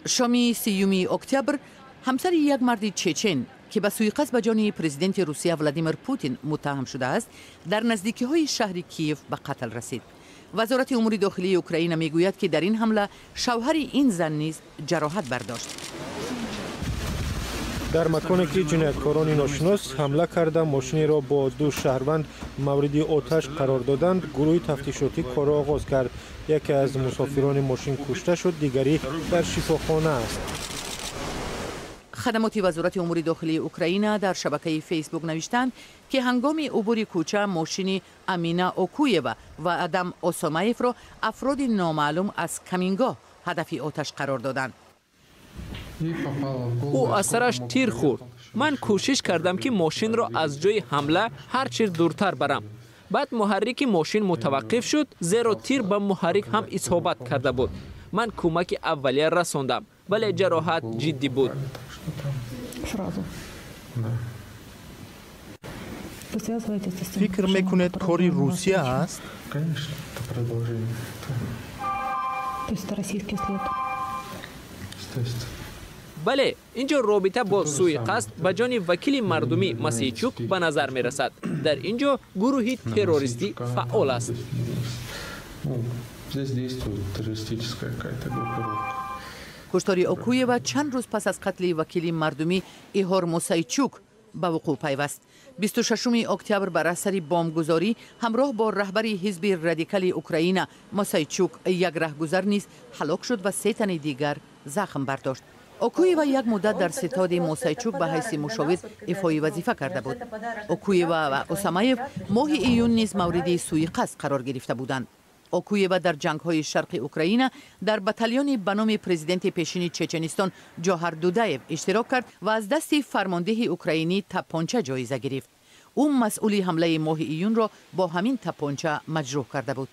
Шоми 30 октябр ҳамсари як марди чечен, ки ба суиқасд ба ҷони президенти Русия Владимир Путин муттаҳам шудааст, дар наздикиҳои шаҳри Киев ба қатл расид. Вазорати умури дохилии Украина мегӯяд, ки дар ин ҳамла шавҳари ин зан низ ҷароҳат бардошт. Дар маконе ки ҷинояткорони ношинос ҳамла карда, мошинеро бо ду шаҳрванд мавриди оташ қарор доданд, гурӯҳи тафтишотӣ корро оғоз кард. Яке аз мусофирони мошин кушта шуд, дигарӣ дар шифохона аст. Хадамоти Вазорати умури дохилии Украина дар шабакаи Фейсбук навиштанд, ки ҳангоми убури кӯча мошини Амина Окуева ва Адам Осомаевро афроди номаълум аз камингоҳ ҳадафи оташ қарор доданд. Ӯ аз сараш тир хӯрд. Ман кӯшиш кардам, ки мошинро аз ҷои ҳамла ҳар чиз дуртар барам. Баъд муҳаррики мошин мутаваққиф шуд, зеро тир ба муҳаррик ҳам исобат карда буд. Ман кӯмаки аввалия расондам, вале ҷароҳат ҷиддӣ буд. Сразу. Фикр мекунед, кори Русия аст? Конечно, это продолжение. То есть это российский след? Естественно. Бале, ин ҷо робита бо суиқасд ба ҷони вакили мардумӣ Масейчук ба назар мерасад. Дар ин ҷо гурӯҳи террористӣ фаъол аст. Ну, здесь действует террористическая какая-то группировка. Куштори Окуева чанд рӯз пас аз қатли вакили мардумӣ Иҳор Мусайчук ба вуқӯъ пайваст. 26 октябр бар асари бомбгузорӣ ҳамроҳ бо раҳбари ҳизби радикали Украина Мосайчук як раҳгузар низ ҳалок шуд ва се тани дигар захм бардошт. Окуева як муддат дар ситоди Мосайчук ба ҳайси мушовир ифои вазифа карда буд. Окуева ва Осамаев моҳи июн низ мавриди суиқасд қарор гирифта буданд. Окуева дар ҷангҳои шарқи Украина дар батальони ба номи президенти пешини Чеченистон Ҷоҳар Дудаев иштирок кард ва аз дасти фармондеҳи украинӣ таппонча ҷоиза гирифт. Ӯ масъули ҳамлаи моҳи июнро бо ҳамин таппонча маҷрӯҳ карда буд.